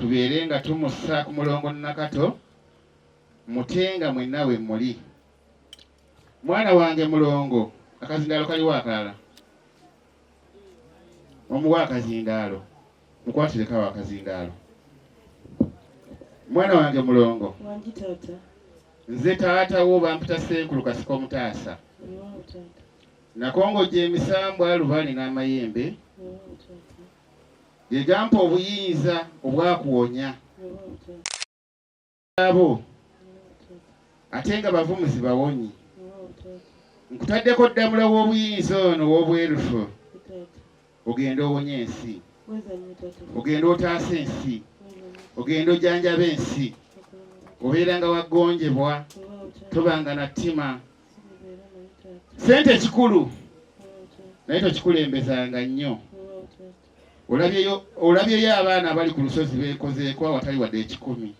Tubeere nga tumussa ku Mulongo Nakato mutenga mwenna we muli. Mwana wange Mulongo, akazindaalo kaliwo akalala? Omuwa akazindaalo, mukwatireko awo akazindaalo. Mwana wange Mulongo. Wangi taata. Nze taata wo bampita Ssenkulu Kasiko Mutaasa. Weewaawo taata. Nakongojja emisambwa Lubaale n'amayembe. Weewaawo taata. Ge gampa obuyinza obwakuwonya. Abo ate nga bavumuzi bawonyi. Nkutaddeko ddamula w'obuyinza ono ow'obwerufu, ogende owonye ensi, ogende otaase ensi, ogende ojanjabe ensi. Obeeranga waggonjebwa, tobanga na ttima. Ssente kikulu, naye tokikulembezanga nnyo. Olabyeyo abaana abali ku lusozi beekozeeko awatali wadde ekikumi.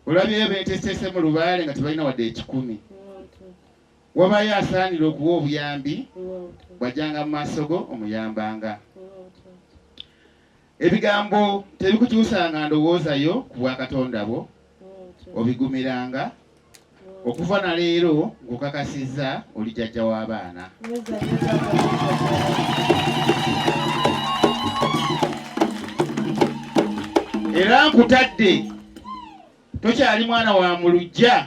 Olabyeyo beeteeseese mu lubaale nga tebalina wadde ekikumi. Wabayo asaanira okuwa obuyambi, bw'ajjanga mu maaso go omuyambanga. Ebigambo tebikukyusanga ndowooza yo ku bwakatonda bwo, obigumiranga. Okuva na leero nkukakasizza oli jjajja w'abaana. Era nkutadde, tokyali mwana wa mu luggya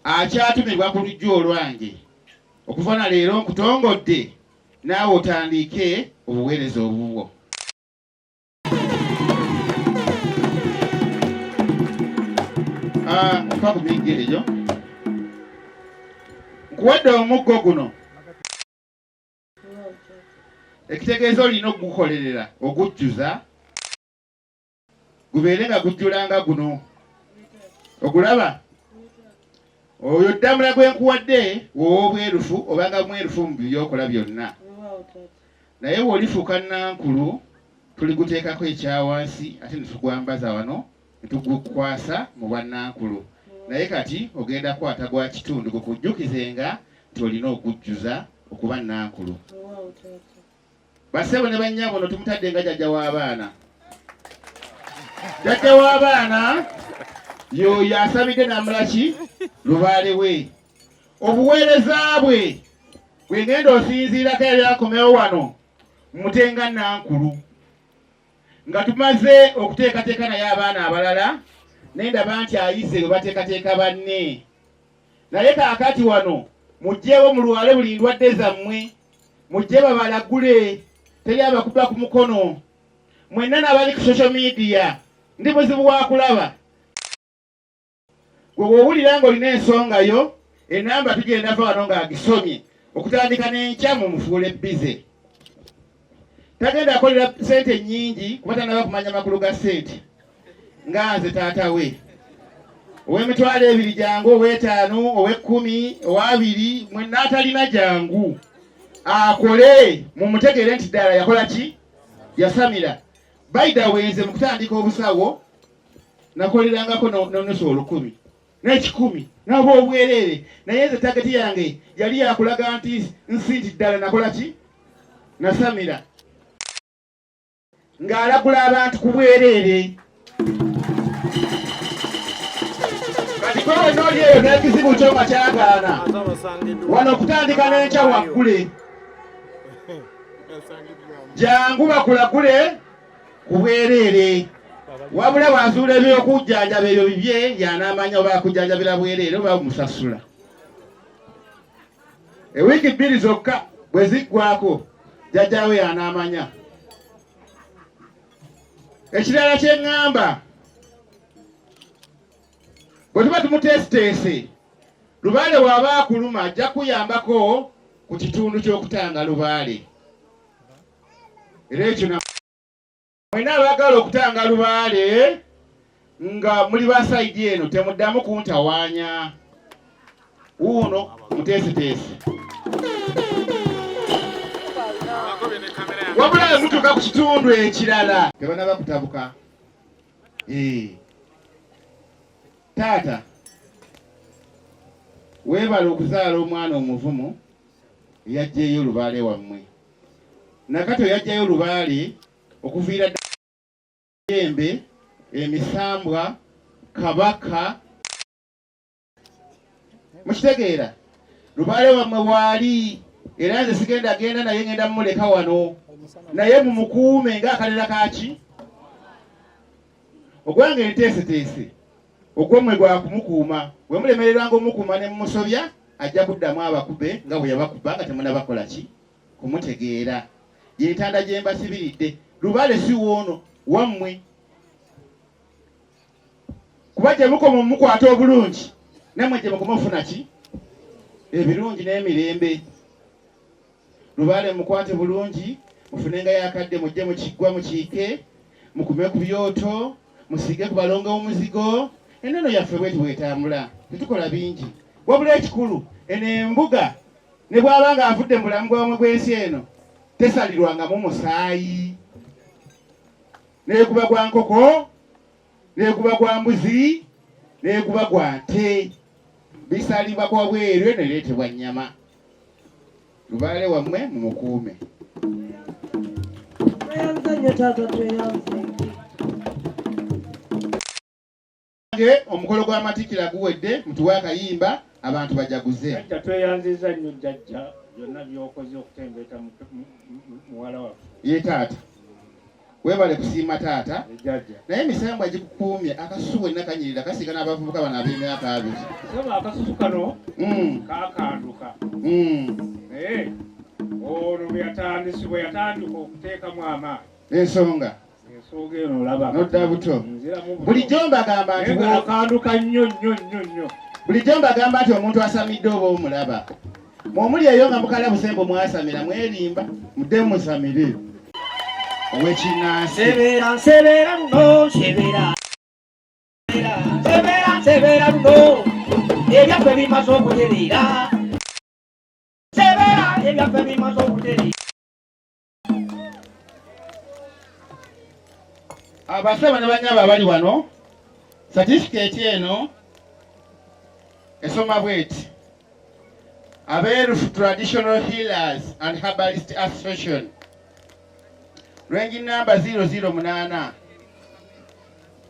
akyatumibwa ku luggya olwange. Okuva na leero nkutongodde, naawe otandiike obuweereza obubwo. Nfa ku miggo egyo. Nkuwadde omuggo guno, ekitegeeza olina okugukolerera ogujjuza, gubeere nga gujjula nga guno. Ogulaba oyo ddamula gwe nkuwadde w'obwerufu, obanga mwerufu mu byokola byonna. Naye bw'olifuuka nankulu, tuliguteekako ekyawansi ate ne tugwambaza wano ne tugukwasa mu bwannankulu. Naye kati ogenda kukwata gwa kitundu gukujjukizenga nti olina okujjuza okuba nankulu. Bassebo ne bannyabo, no tumutadde nga jjajja w'abaana. Jjajja w'abaana y'oyo asabidde namulaki lubaale we. Obuweereza bwe bwe ngenda osinziirako yali akomewo wano mutenga nankulu, nga tumaze okuteekateeka naye abaana abalala, naye ndaba nti ayize bwe bateekateeka banne. Naye kaakati wano muggyewo mulwale buli ndwadde zammwe, mujje babalagule, teri abakuba ku mukono. Mwenna n'abali ku social media, ndi muzibu wa kulaba. Gwe bw'owulira ng'olina ensonga yo, enamba tugenda va wano ng'agisomye okutandika n'enkya mumufuule bize. Tagenda akolera ssente nnyingi kuba tannaba kumanya makulu ga ssente nga nze taata we. Ow'emitwalo ebiri jangu, ow'etaano, ow'ekkumi, ow'abiri, mwenna atalina jangu akole, mumutegeere nti ddala yakola ki, yasamira. By the way, nze mu kutandika obusawo nakolerangako nonusu olukumi n'ekikumi naba obwereere, naye nze tageti yange yali yakulaga nti nsi nti ddala nakola ki, nasamira. Ng'alagula abantu ku bwereere. Kati gwe wenna oli eyo n'ekizibu kyo nga kyagaana, wano okutandika n'enkya waggule, jangu bakulagule ku bwereere. Wabula bw'azuula eby'okujjanjaba ebyo bibye, y'anaamanya oba akujjanjabira bwereere oba musasula. Ewiiki 2 zokka bwe ziggwako, jjajjaawe y'anaamanya. Ekirala kye ŋŋamba, bwe tuba tumuteesiteese, lubaale bw'aba akuluma ajja kuyambako ku kitundu ky'okutanga lubaale. Era ekyo mwenna abaagala okutanga lubaale nga muli ba sayidi eno, temuddamu kuntawaanya. Wuuno muteeseteese. Wabula mutuuka ku kitundu ekirala tebanaba kutabuka. Taata weebale okuzaala omwana omuvumu eyaggyeyo lubaale wammwe. Nakato yaggyayo lubaale Okuviira ddembe emisambwa kabaka mukitegeera lubaale wammwe waali era nze sigenda genda naye ngenda mumuleka wano naye mumukuume ng'akalera kaki ogwange nteeseteese ogwammwe gwa kumukuuma bwe mulemererwanga omukuuma ne mumusobya ajja kuddamu abakube nga bwe yabakuba nga temunabakola ki kumutegeera yentanda gye mbasibiridde lubaale si woono wammwe kuba gye mukoma omukwata obulungi nammwe gye mukoma ofuna ki ebirungi n'emirembe. Lubaale mukwate bulungi mufunengayo akadde mujje mu kiggwa mukiike mukume ku byoto musiige ku balongo omuzigo. Enono yaffe bweti bwetambula tetukola bingi wabula ekikulu eno embuga ne bw'aba ng'avudde mu bulamu bwamwe bw'ensi eno tesalirwangamu musaayi neguba gwa nkoko neguba gwa mbuzi neguba gwa nte bisalibwa kwa bweru eno ereetebwa nnyama. Lubaale wammwe mumukuume. Tweyanze nnyo taata, tweyanze. Omukolo gw'amatikkira guwedde, mutuwe akayimba abantu bajaguze. Jjajja tweyanziza nnyo jjajja byonna by'okoze okutembeeta muwala waffe. Ye taata weebale kusiima taata. Jjajja. Naye emisambwa gikukuumye akasusu wenna kanyirira kasiga n'abavubuka bano ab'emyaka 20. Saba akasusu kano kakanduka. Naye ono bwe yatandika okuteekamu amaanyi. Ensonga. Ensonga eno olaba. Nodda buto. Nziramu buto. Bulijjo mbagamba nti Naye akanduka nnyo nnyo nnyo nnyo. Bulijjo mbagamba nti omuntu asamidde oba omulaba. Mw'omuli eyo nga mukala busembo mwasamira mwerimba mudde musamire. Ow'ekinnansi. Sebera sebera luno sebera. Sebera sebera luno. Ebyaffe bimaze okutereera. Sebera ebyaffe bimaze okutereera. Abasaba ne bannyabo abali wano, certificate eno esoma bweti. Abeerufu Traditional Healers and Herbalist Association. Range number 008.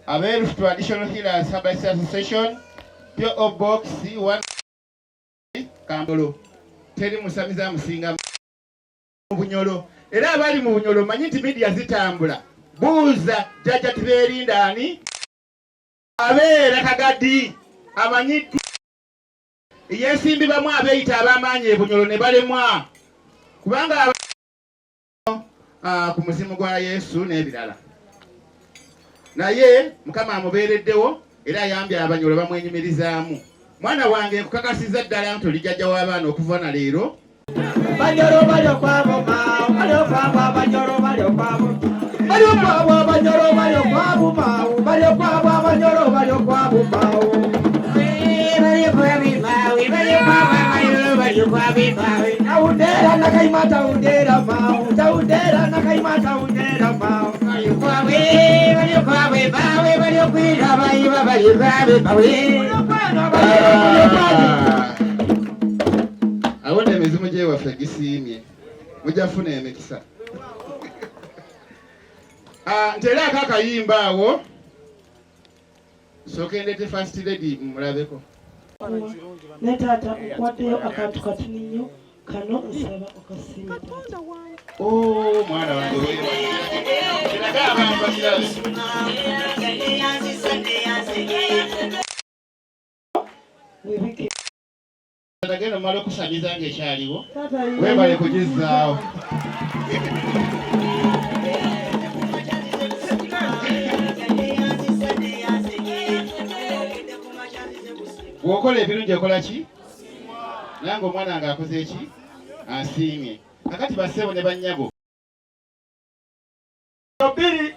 Abeerufu Traditional Healers Herbalist Association, P.O. Box 1 Kambolo. Teri musamize amusinga mu Bunyoro. Era abali mu Bunyoro manyi nti media zitambula. Buuza jjajja Tiberinda ani abeera Kagadi amanyiddwa yesimbi bamu abeeyita ab'amaanyi e Bunyoro ne balemwa kubanga ku muzimu gwa Yesu n'ebirala. Naye Mukama amubeereddewo era ayambye Abanyoro bamwenyumirizaamu. Mwana wange nkukakasizza ddala nti oli jjajja w'abaana okuva na leero. Banyoro balyo kwabo maawo, balyo kwabo Abanyoro balyo kwabo. Balyo kwabo Abanyoro balyo kwabo maawo, balyo kwabo Abanyoro balyo kwabo maawo. Balyo kwabo maawo, balyo kwabo Abanyoro balyo kwabo maawo. Taundera nakaima taundera maawo, taundera nakaima taundera maawo. Balyo kwabo, balyo kwabo maawo, balyo kwira bayiba balyo kwabo maawo. Balyo kwabo Abanyoro balyo kwabo. Awo nno emizimu gy'ewaffe gisiimye, mujja kufuna emikisa. Nteeraako akayimba awo, sooka ndeete First Lady mumulabeko. Ne taata nkwaddeyo akantu katini nnyo kano nsaba okasiime taata. Oh, mwana wange weebale. Kiraga abantu bakirabe. Webike. Tagenda omala okusamiza ng'ekyaliwo. Taata, Weebale kugizzaawo. Bw'okola ebirungi okola ki? Nange omwana wange akoze ki? Asiimye. Kakati bassebo ne bannyabo. Bbiri.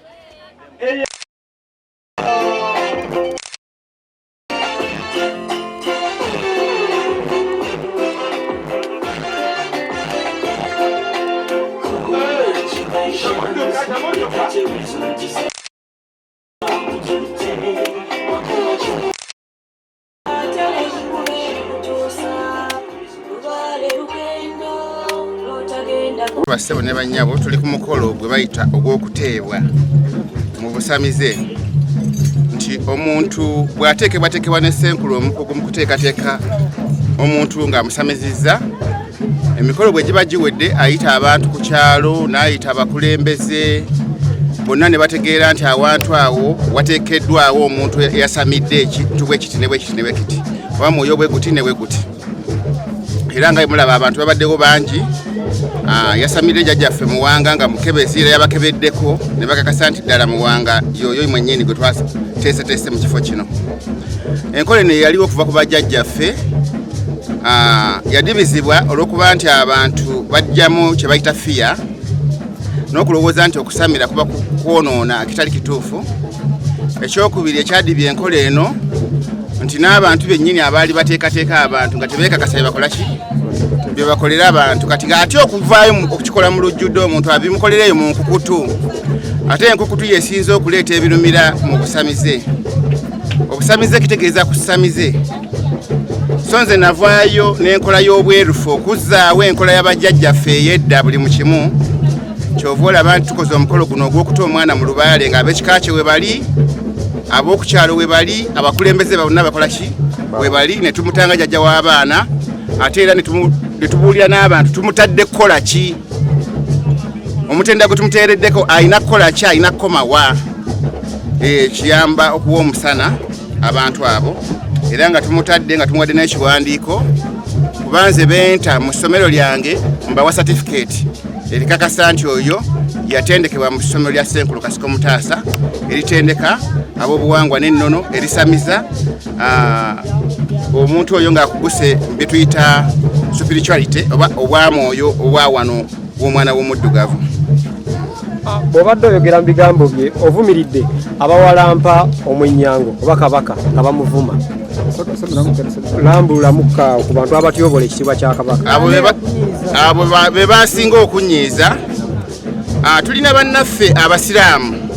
Bassebo ne bannyabo, tuli ku mukolo gwe bayita ogw'okuteebwa mu busamize, nti omuntu bw'ateekebwateekebwa ne ssenkulu omukugu mu kuteekateeka omuntu ng'amusamizizza, emikolo bwe giba giwedde ayita abantu ku kyalo n'ayita abakulembeze bonna ne bategeera nti awantu awo wateekeddwawo omuntu eyasamidde ekintu bwe kiti ne bwe kiti ne bwe kiti, oba mwoyo bwe guti ne bwe guti. Era nga mulaba abantu babaddewo bangi. Yasamidde jjajjaffe Muwanga nga mukebezi, era yabakebeddeko ne bakakasa nti ddala Muwanga yoyo mwennyini gwe twateeseteese mu kifo kino. Enkola eno yaliwo okuva ku bajjajjaffe, yadibizibwa olw'okuba nti abantu bajjamu kye bayita fiya n'okulowooza nti okusamira kuba kwonoona, ekitali kituufu. Ekyokubiri ekyadibya enkola eno nti n'abantu bennyini abaali bateekateeka abantu nga tebeekakasa bye bakola ki, bye bakolera abantu. Kati ng'ate okuvaayo okukikola mu lujjudde, omuntu abimukolera eyo mu nkukutu, ate enkukutu yesinze okuleeta ebirumira mu busamize. Obusamize kitegeeza kusamize. So nze navaayo n'enkola y'obwerufu okuzzaawo enkola y'abajjajjaffe ey'edda buli mu kimu. Kyova olaba nti tukoze omukolo guno ogw'okuta omwana mu lubaale ng'ab'ekika kye we bali, ab'okukyalo we bali, abakulembeze bonna bakola ki we bali, ne tumutanga jjajja w'abaana. Ate era ne tubuulira n'abantu tumutadde kukola ki, omutendera gwe tumuteereddeko alina kukola ki, alina kukomawa. Kiyamba okuwa omusana abantu abo, era nga tumutadde nga tumuwadde n'ekiwandiiko, kuba nze benta mu ssomero lyange mbawa satifikeeti erikakasa nti oyo yatendekebwa mu ssomero lya Ssenkulu Kasiko Mutaasa eritendeka ab'obuwangwa n'ennono erisamiza. Omuntu oyo ng'akuguse mu bye tuyita spirituality oba obwamwoyo obwa wano w'omwana w'omuddugavu. Bw'obadde oyogera mu bigambo bye, ovumiridde abawalampa omwennyango oba kabaka nga bamuvuma. Lambululamuka ku bantu abatyobola ekitiibwa kya kabaka. Abo be basinga okunyiiza. Tulina bannaffe abasiraamu,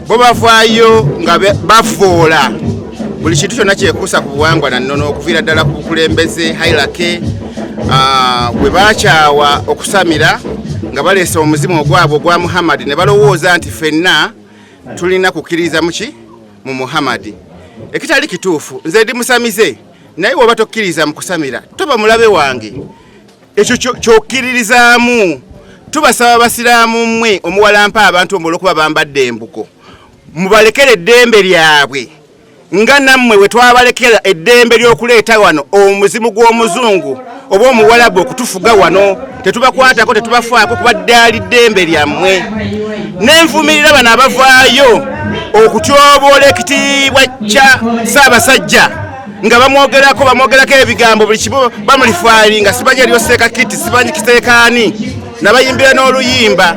bo bavaayo nga bavoola buli kintu kyonna kyekuusa ku buwangwa na nnono, okuviira ddala ku bukulembeze hierarchy. Bwe bakyawa okusamira nga baleese omuzimu ogwabwe ogwa Muhammadi ne balowooza nti ffenna tulina kukkiriza muki mu Muhammadi, ekitali kituufu. Nze ndi musamize, naye bw'oba tokkiriza mu kusamira toba mulabe wange. Ekyo kyokkiririzaamu. Tubasaba basiraamu mmwe omuwalampa abantu omwo olw'okuba bambadde embugo, mubalekere eddembe lyabwe nga nammwe bwe twabalekera eddembe ly'okuleeta wano omuzimu gw'omuzungu oba omuwalabu okutufuga wano. Tetubakwatako, tetubafaako, kuba ddaali ddembe lyammwe. Nenvumirira bano abavaayo okutyoboola ekitiibwa kya Ssaabasajja nga bamwogerako ebigambo buli kimu, bamulifaali nga simanyi eriyo seeka kiti, simanyi kiseekaani, nabayimbira n'oluyimba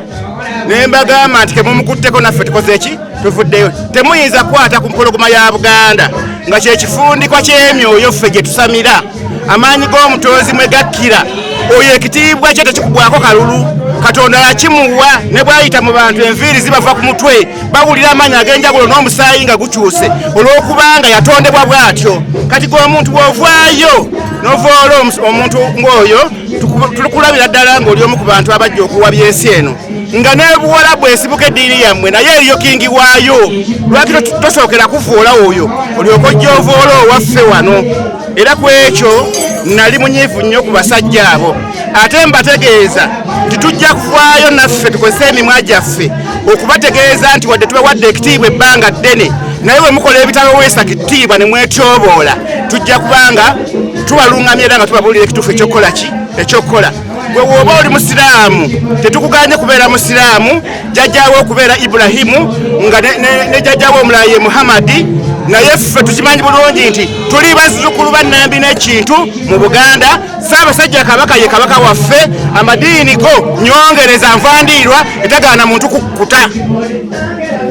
ne mbagamba nti temumukutteko, naffe tukoze eki, tuvuddeyo. Temuyinza kukwata ku mpologoma ya Buganda nga kyekifundikwa ky'emyoyo ffe gye tusamira, amaanyi g'omutonzi mwe gakkira. Oyo ekitiibwa kye tekikugwako kalulu, Katonda yakimuwa. Ne bwayita mu bantu enviiri zibava ku mutwe, bawulira amaanyi ag'enjawulo n'omusaayi nga gukyuse olw'okubanga yatondebwa bw'atyo. Kati gwe omuntu bw'ovaayo n'ovoola omuntu ng'oyo, tukulabira ddala ng'oli omu ku bantu abajja okuwabya ensi eno, nga n'ebuwalabu esibuka eddiini yammwe naye eriyo kingi waayo. Lwaki tosookera kuvuula oyo olyoka ojja ovoola owaffe wano? Era ku ekyo nali munyiivu nnyo ku basajja abo. Ate mbategeeza nti tujja kuvaayo naffe tukozese emimwa gyaffe okubategeeza nti wadde tubawadde ekitiibwa ebbanga ddene, naye bwe mukola ebitabaweesa kitiibwa ne mwetyoboola, tujja kubanga tubalungamya era nga tubabuulira ekituufu ekyokukola ki ekyokukola. Gwe woba oli musiraamu, tetukuganye kubeera musiraamu, jjajjaawo okubeera Ibulahimu nga ne jjajjaawo omulala ye Muhammadi, naye ffe tukimanyi bulungi nti tuli bazzukulu ba Nnambi n'ekintu mu Buganda. Ssaabasajja Kabaka ye Kabaka waffe. Amadiini go nyongereza nvandiirwa etagaana muntu kukkuta.